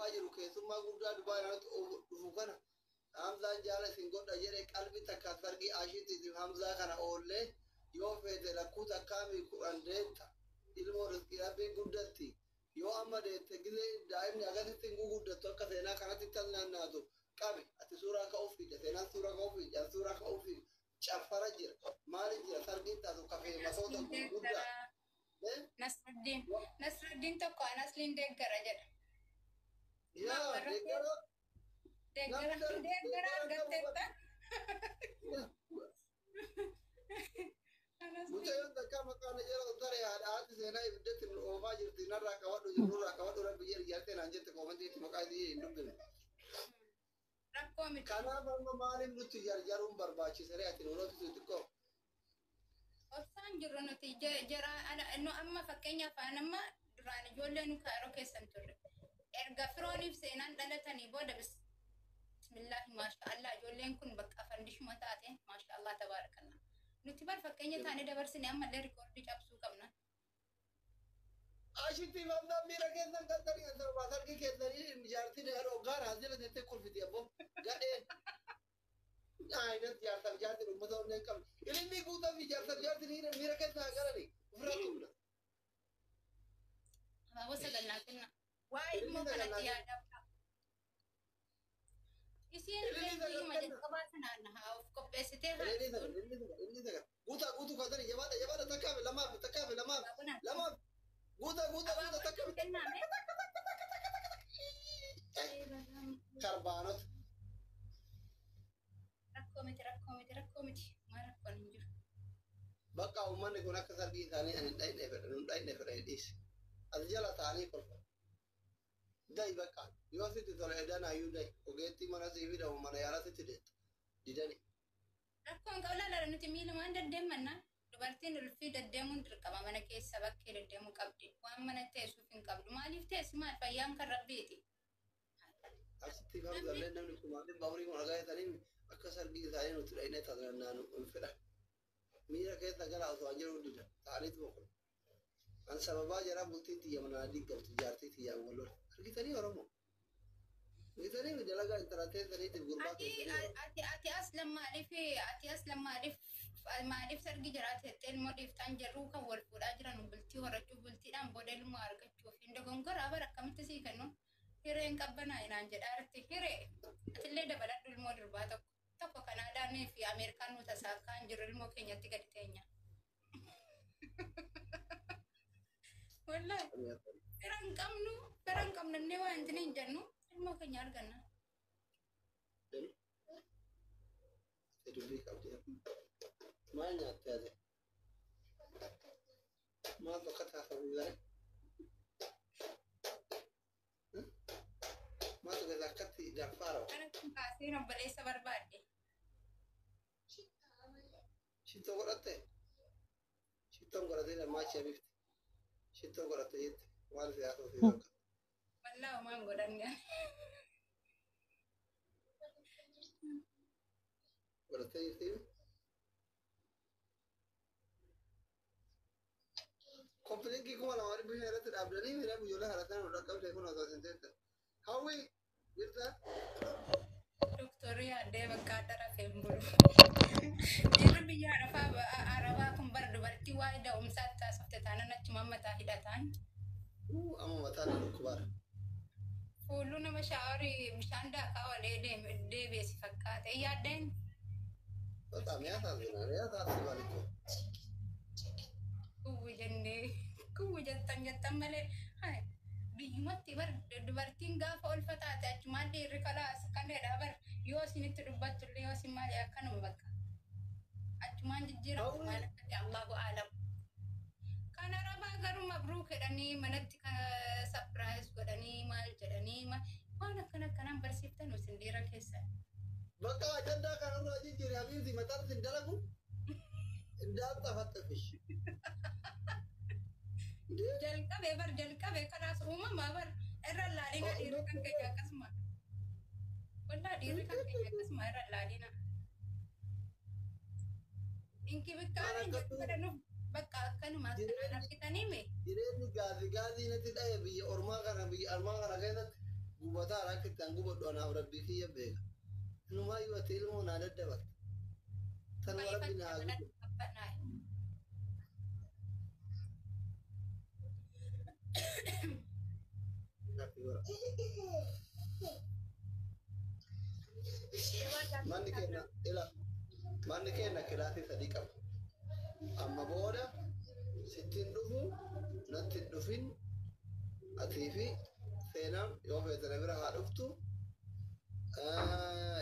dhufaa jiru, keessummaa guddaa Dubaay irratti dhufu kana Hamzaan jaala isin godha jedhe. Qalbii takka sargii ashiitiif Hamzaa kana oollee yoo feete lakkuu takkaami 10 deetta. Ilmoo riskii Rabbiin guddatti. Yoo amma deette, gizee daa'imni akkasitti hin guguddattu, akka seenaa kanatti tas naannaatu qabi. Ati suuraa ka'uuf fiidha, seenaan suuraa ka'uuf fiidha, suuraa ka'uuf fiidha, caffara jira, maali jira, sargiin taatu kafee matoota gurguddaa. Nasruddin Nasruddin tokko Anasliin deeggara jedha. Yaa deeggara. Deeggara deeggara argatteetta. Mucayyoon takka maqaan yeroo tare haadha haati seenaa ibiddatti nu oofaa jirti, narraa qabadhu jiru, nurraa qabadhu, rabbi jedhi jaartee naan jette, koomantiitti maqaa isii hin dubbine. Rakkoo miti. Kanaaf amma maaliif nutti jarjaruun barbaachise ree? Ati nuun obsitu xiqqoo. Obsaan jirru nuti jara nu. Amma fakkeenyaaf amma duraan ijoollee nu kaayiroo keessan turre. Erga firooniif seenaan dhalatanii booda, bismillaahi maasha Allah, ijoolleen kun bakka fandishuma taate, maasha Allah tabaarakallah. Nuti bar fakkeenya taanee dabarsine, ammallee rikoordii cabsuu qabna. Ashitti mamnaan miira keessan galtanii asirraa sargii keessanii jaartiin hoggaan haasila jettee kolfiti abbo gadheen. Ayinat jaarsaaf jaartiin uummata onnee hin qabne. Ililli guutaa fi jaarsaaf jaartiin miira keessa haa galanii ofirraa tumna. Abaaboo sagal naa kenna. Waa'ee ilmoo kanatti yaadamu. Isiin leenjiima jalqabaa sanaan haa of qopheessitee haa Ililli sagal, ililli sagal, ililli sagal. Guutaa guutuu kaatanii, jabaadha jabaadha, takkaa fi lamaaf, takkaa fi lamaaf, lamaaf, guutaa guutaa guutaa, takkaa fi Kennaame. Karbaanota. Rakkoo miti, rakkoo miti, rakkoo miti. Maal rakkoon hin jiru. Bakka uummanni kun akka sargii isaanii ani hin dhayne fedha, nun dhayne fedha, hin dhiisi. As jala ta'anii kolfa. Da'i bakka yoo sitti tole edanaayyuu da'i, ogeettii mana sii fidamu mana yaala sitti deetta didani. Rakkoon qabu laala, nuti miilumaan deddeemanna. Dubartiin ulfii deddeemuun dirqama, mana keessa bakkee deddeemuu qabdi. Waan mana teessuuf hin qabdu. Maaliif teessi? Maal fayyaan kan Rabbiiti. Asitti famsallee namni kumaatiin baaburii kun argaa jirtanii akka sargii isaanii nuti dhayne taasisannaanu hin fedhan. Miira keessa galaa osoo an jiru dida ta'aniitu boqon. An sababaa jaraa bultiin tiyya manaa diigamtu, jaartii tiyyaan wal lola. Argitanii Oromoo? Argitanii dalagaa intala teessaniitiif gurbaa Ati keessanii. ati aslan maaliif, ati aslan maaliif sargi jiraate jettee ilmoo dhiiftaan? Jarruu kan wal fuudhaa jiran bultii horachuu, bultiidhaan booda ilmoo argachuuf hin dogongoraa bara akkamitti sii kennu? Hireen qabbanaa inaan jedhaa jirti. Hiree, atillee dabaladhu ilmoo durbaa tokko tokko. Kanaadaanii fi Ameerikaan nu tasaakkaan jiru, ilmoo keenyatti gadi teenya. Wallahi fira hin qabnu, fira hin qabnu inni waan hin jennu, ilmoo keenya arganna. Dubbii qabdi. Maal nyaatte ati? Maal tokko taasifamu gara? Maaltu keessa akkatti danfaara? Kana kun kaasee obboleessa barbaadde. Shittoo godhatte? Shittoon godhatee lammaa ishee bifti. Shittoo godhatte jette. Maal si haasoo si bakka? Wallaahi homaan godhanne. Godhattee jirti? Kompiliinkii 2500 irratti dhaabdanii miidhaa ijoollee haala nu dhaqqabde kun osoo isin teessan. Hawwi, jirta? Doktorri yaaddee bakka adda rafee hin bulu. Dhiirri biyya Arabaa kun bara dubartii waa'ee da'umsaatti taasifte taanaan achuma mataa hidhataan. Amma mataan na dhukkubaara. Fuullu nama shaaworii bishaan daakaa olee deebi'e si fakkaate. Yaaddeen. በጣም ያሳዝናል። ያሳስባል እኮ። Kuwwu jennee kuwwu jettan jettan malee biyyumatti bar dubartiin gaafa ulfa taate achumaan dhiirri kalaas akkanadha bar, yoo isinitti dubbattullee yoo isin maali akkanuma bakka achumaan jijjiiramtu, maal akka ta'e Allahu aalam. Kan Arabaa garuu mabruuk jedhanii manatti surprise godhanii maal jedhanii waan akkana akkanaan barsiiftan isin dhiira keessan. Bakka ajandaa kanarraa jijjiiri habiibti, mataan isin dalagu እንዳልጠፈጥፍሽ። Jalqabee bar, jalqabee kanaas uumamaa bar, irra laalina dhiirri kan keenya akkasuma. Wallaa dhiirri kan keenya akkasuma irra laalina. Inkibikaabeen jedhu godhanuuf bakka akkanuma akkanaan argitanii mee? Jireenyi gaazii gaazii natti dhaye biyya ormaa kana, biyya armaa kana keessatti. Gubataa akka itti an gubadhu anaaf rabbii kiyya beeka. Inumaayyuu ati ilmoo naa daddabarta. Tanuma rabbi naa haa gudu. Manni keenya ila manni keenya kilaasii sadii qaba. Amma booda sitti hin dhufu, natti hin dhufin, atii fi seenaan yoo feete na bira haa dhuftu.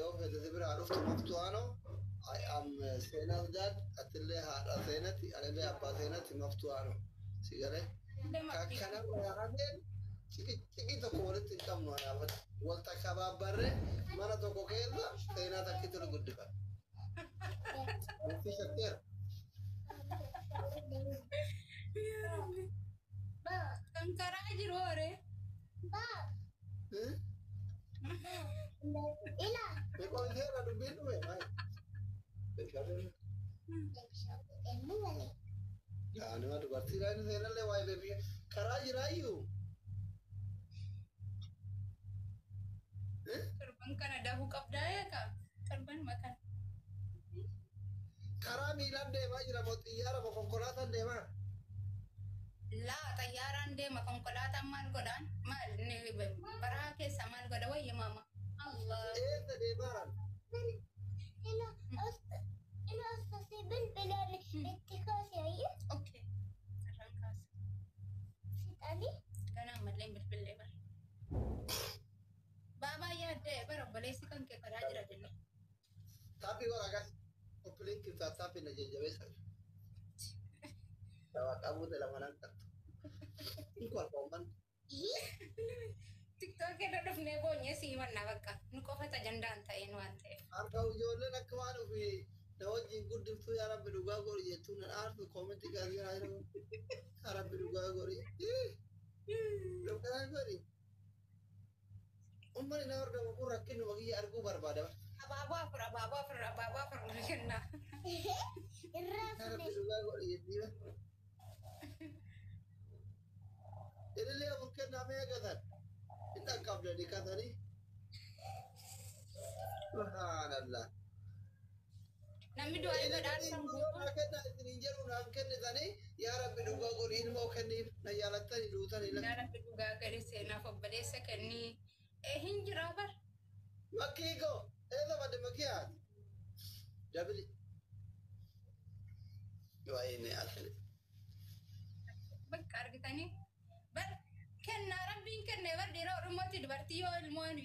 Yoo feete si bira haa dhuftu maftu aanoo. I am seenaas dad, atillee haadha seenati, anillee abbaa seenati maftu aanoo. Si galee? Kanarraa hafeen ciqii tokko walitti hin qabnu anaafatti. Wal takkabaabbarree mana tokko keessa seenaa takkitti nu guddifata. Wanti shakkeera. Kan karaa jiru horee. Meeqoonseera dubbiin dhume? Yaanuma dubartii raayinu seenallee waa'ee beebii karaa jiraayyuu. Torban kana dahuu qabdaa eegaa? Torban makan. Karaa miilaan deemaa jira moo xiyyaara moo konkolaataan deemaa? Laa, xayyaaraan deema, konkolaataan maal godhaan? Maal baraa keessa maal godha wayya maama? Allah. Eessa deemaa? Okay. Irraan kaasa. Ganaa ammallee hin bilbillee bara. Baabaa yaaddee bara obboleessi kan kee karaa jira jenne. Taappii godha gas. Qophiileen kibsaa taappii na jajjabeessa. Dawaa qabuu lama nan qabdu. Hin kolfooman. TikTok irra dhufnee boonyee sii mannaa bakka nu qofatu ajandaan ta'een waan ta'eef. Harka ijoolleen akka waan ofii na wajjin guddiftuu yaa rabbi dhugaa godhi jettuun nan aartu koomentii gaarii yaa rabbi dhugaa godhi. Dhugaa godhi. Uummanni na hordofu kun rakkinuma kiyya arguu barbaada. Abaaboo afur, abaaboo afur, abaaboo afur nu kenna. Yaa rabbi dhugaa godhi jettii. Ilillee afur kennaa mee gatan? Hin dhaqqabdanii katanii. Subhaanallah. Namni du'aa godhaan san guutuu. Kennaa isiniin jedhu naan kennitanii yaa rabbi dhugaa godhi ilmoo kenniif na jaalattanii duutanii Yaa rabbi dhugaa gadi seenaaf obboleessa kennii. Hin jiraa bar. Makkii koo eessa badde makkii haati? Dabili. Waa'ee asli. Bakka argitanii bar kennaa rabbiin kenne bar dhiira Oromooti dubartii yoo ilmoon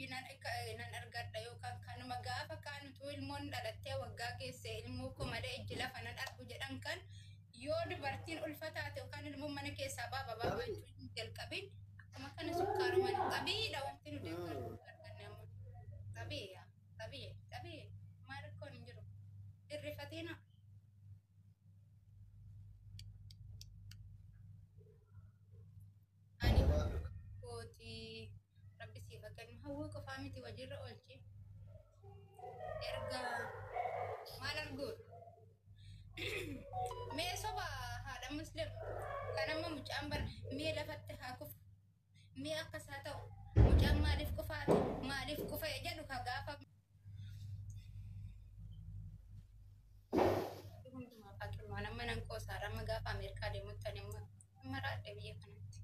nan argadha yookaan kanuma gaafa kaanutu ilmoon dhalattee waggaa keessa ilmoo koo malee ijji lafa nan argu jedhan kan yoo dubartiin ulfa taate yookaan ilmoon mana keessaa baaba baabachuu hin jalqabin akkuma kana sukkaaruma xabiidha wanti nu deeggaru arganne amma xabiidha xabiidha xabiidha maal rakkoon hin jiru hirrifatina. Ani kootii rabbi siif haa kennu hawwii qofaa miti hojiirra oolchi. Erga maal arguudha? Mee soba haadha muslim kan amma mucaan bar mee lafatti haa kufu mee akkas haa ta'u mucaan maaliif kufaati maaliif kufe jedhu ka gaafa hundumaaf haa kennu. Amma nan qoosaadha amma gaafa Ameerikaa deemutti ani amma amma raadde biyya kanatti.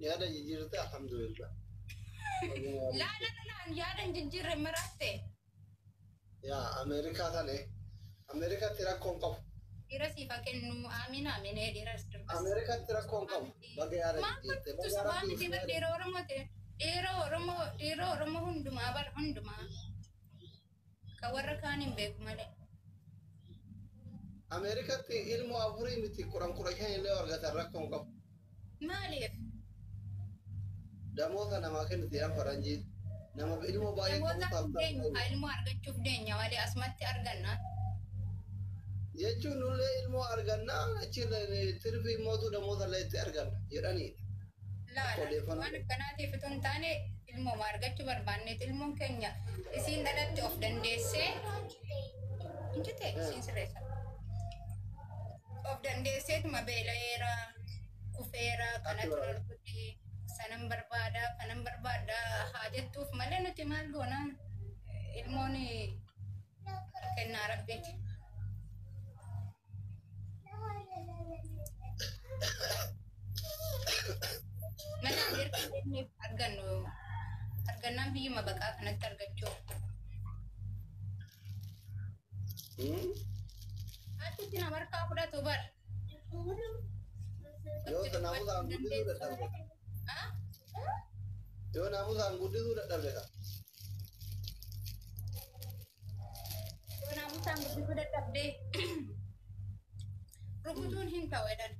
Yaada jijjiirte alhamdulillah. Laa laa laa, yaada hin jijjiirre, maraatte. Yaa Ameerikaa tane Ameerikaatti rakkoon qabu. Dhiira siif haa kennu, amiin amiin, dhiiras durbas. Ameerikaatti rakkoon qabu. Baga yaada Maal jijjiirte. godhatu Baga sobaa rabbi miti bar dhiira Oromoo ta'e. Dhiira Oromoo, dhiira Oromoo hundumaa bar hundumaa. Kan warra kaan hin beeku malee. Ameerikaatti ilmoo afurii miti 10 15 illee argatan rakkoon qabu. Maaliif? Damoota namaa kenniti jedhan faranjiin. Nama ilmoo baay'ee qabu Namoota taphata. deenya ilmoo argachuuf deenya malee asumatti arganna. Jechuun nullee ilmoo argannaa achi tirfii mootu damoota illee itti arganna jedhaniidha. Laala Odeeffannoo. waan akkanaatiif itoo hin taane ilmooma argachuu barbaanneet ilmoon keenya isiin dhalatti of dandeessee injite isiin sirreessa. Of dandeesseetuma beela'eera, kufeera, kanatu loltuti, sanan barbaada, kanan barbaada. Jettuuf malee nuti maal goonaan ilmoon kennaa rabbiiti. Mana Ameerikaa deemneef argannu argannaan biyyuma baqaa kanatti argachuu. Achitti nama harkaa fudhatu bar. Yoo naamusaan guddisuu dadhabde. Yoo naamusaan guddisuu dadhabde ka. Yoo naamusaan guddisuu dadhabde rukutuun hin ta'u jedhan.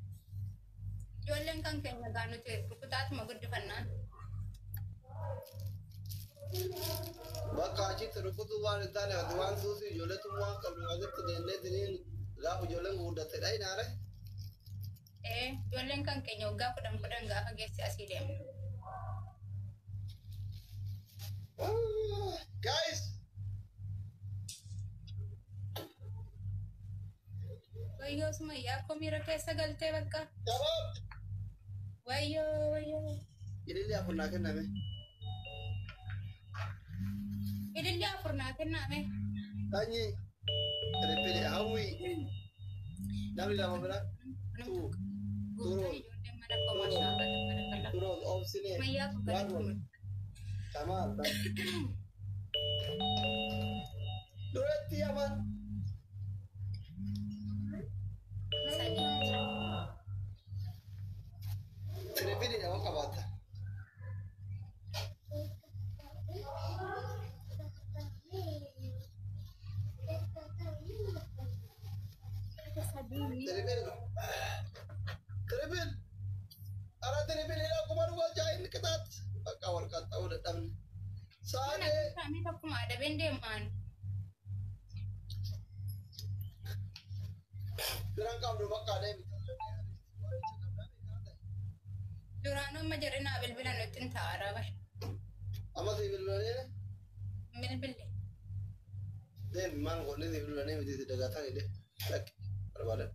Ijoolleen kan keenya gaa nuti rukutaatuma guddifannaan. Bakka achitti rukutuu waan hin taane ati waan suusii ijoolleetu waan qabdu asitti deemnee tiniin gaafa ijoolleen guddatte dhayinaare. Ee, ijoolleen kan keenya waggaa 10 10 gaafa geessi asii deemna. Guys! Wayyoo Sumayyaa akkoo miira keessa galtee bakka. Shabaab! Wayyoo wayyoo. Ililli afur naa kenname. Ililli afur naa kenname. Sanyi. Triple hawwi. Namni lama bira. Two. Guutuu ijoolleen mana koo maashaallah tabarakallah. Turoon obsine. Sumayyaa koo One. Kamaal. Duratti yaman. Sadii. Triple nama qabaata. Sadii. Triple. Triple. Ara triple ila kuma dhugaa jaayin qixaat. Bakka wal qaxxa'uu dadhabne. Mana Saadee. isaanii tokkuma adabeen deemaan. Biraan qabdu bakka adeemi. Duraanuu amma jarri naa bilbilan nutti hin taa'araa bar. Amma si bilbilanii Bilbille. deemi maal godhanii si bilbilanii miti si dagaatanii de dhaqi barbaadan.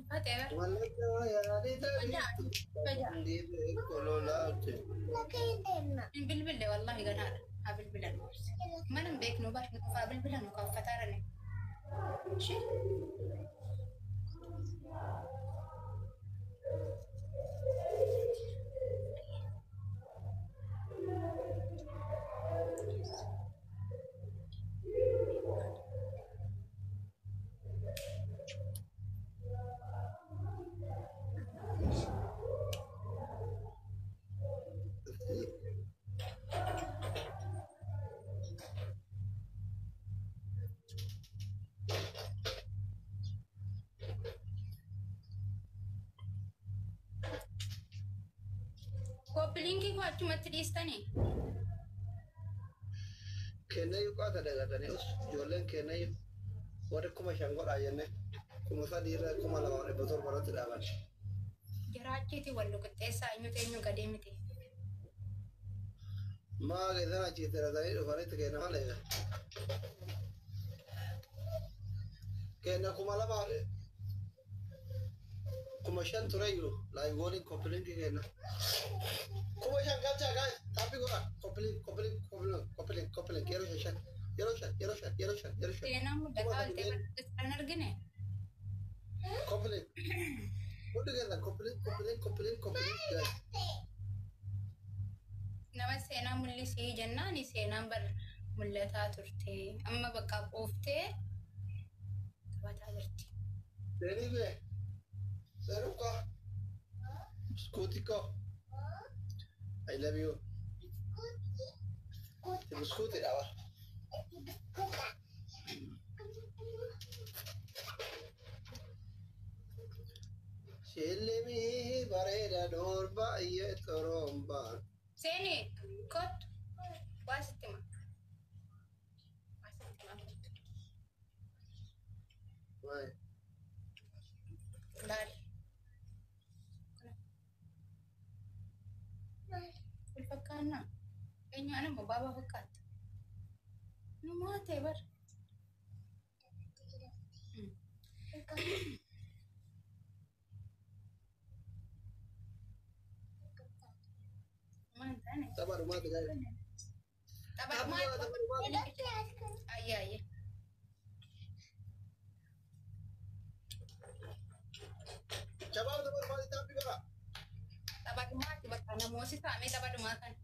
Fatee bar. Mallattoo yaadii Faja. ta'e kololaate. Hin bilbille wallahi ganaadha. Haa bilbilan. Mana hin beeknu bar nuuf haa bilbilan nu kaffataarani. Ishee. Copy linkii koo achumatti dhiistanii. Kennayyuu qaata dagatanii us ijoolleen kennayyuu warri 5,000 godhaa jenne 3,000 irra 2,700 irratti dhaaban. Jiraachiiti wal luqixxeessaa eenyutu eenyu gadee miti. Maa keessan achitti hiratanii dhufanitti kenna malee. Kenna 2,000 5,000 tureyyuu laayivooliin copy linkii kenna. 5,000 galchaa guys tap godha copy link copy link copy link copy link copy link yeroo shan shan yeroo shan yeroo shan yeroo shan yeroo shan. Seenaan muddataa oltee kan argine. Copy link. Hundi keessan copy link copy link copy link copy link guys. Nama seenaa mul'isii jennaan seenaan bar mul'ataa turte. Amma bakka quuftee taphataa jirti. Seenii bee. Seenuka. Biskuuti ko. I love you. Biskuuti dha bara. Shillimii bareeda door baay'ee xorombaan. Seeni kottu waa sitti hima. Waa sitti hima kottu. Maali? Laali. Wal fakkaannaa? Eenyu ana moo baabaa fakkaata? Numaa ta'e bar. Maal taane? Tapha dhumaati guys. Tapha Tapha dhumaa. tapha dhumaati. Ayya ayya. Shabaab, tapha dhumaati, taappii godha. Tapha dhumaati bakka namooti taa'amee tapha dhumaa kana.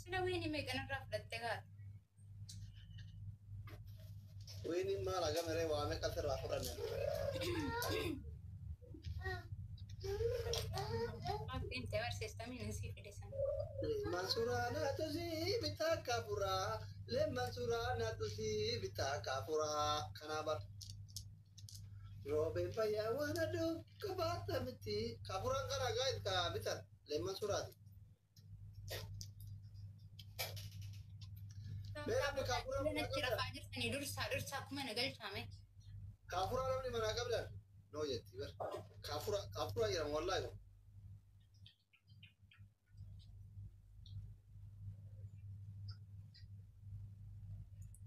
Sila wiini meeqanarraa fudhattee gaata? Wiiniin maal hagam eree waa meeqa sirraa fudhanne? Abdiin ta'e barsiistamiin isii fide sana. Leemman suuraa naatu si bitaa kaafuraa. Leemman suuraa naatu si bitaa kaafuraa. Kanaa bar. Roobeen fayyaa waan aduu qabaata miti. Kaafuraan kana guys ka bitan. Leemman suuraati. Mee namni kaafuraa manaa Natti qabdan? rafaa jirtanii dursaa dursaa akkuma na galchaame. Kaafuraa namni manaa qabdan? Noo jetti bar. Kaafuraa, kaafuraa jedhama wallaahi kun.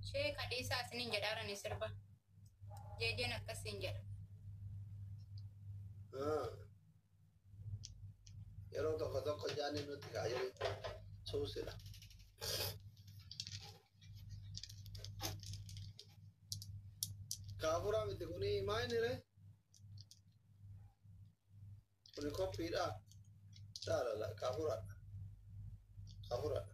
Ishee kadhiisaa isiniin jedhaarani sirba. Jeejeen akkasiin jedha. Ah. Yeroo tokko tokko jaanni nutti kaa'ee suusidha. Kaafuraa miti kuni, maa inni ree? Kuni koppiidha. Jaalala kaafuraadha. Kaafuraadha.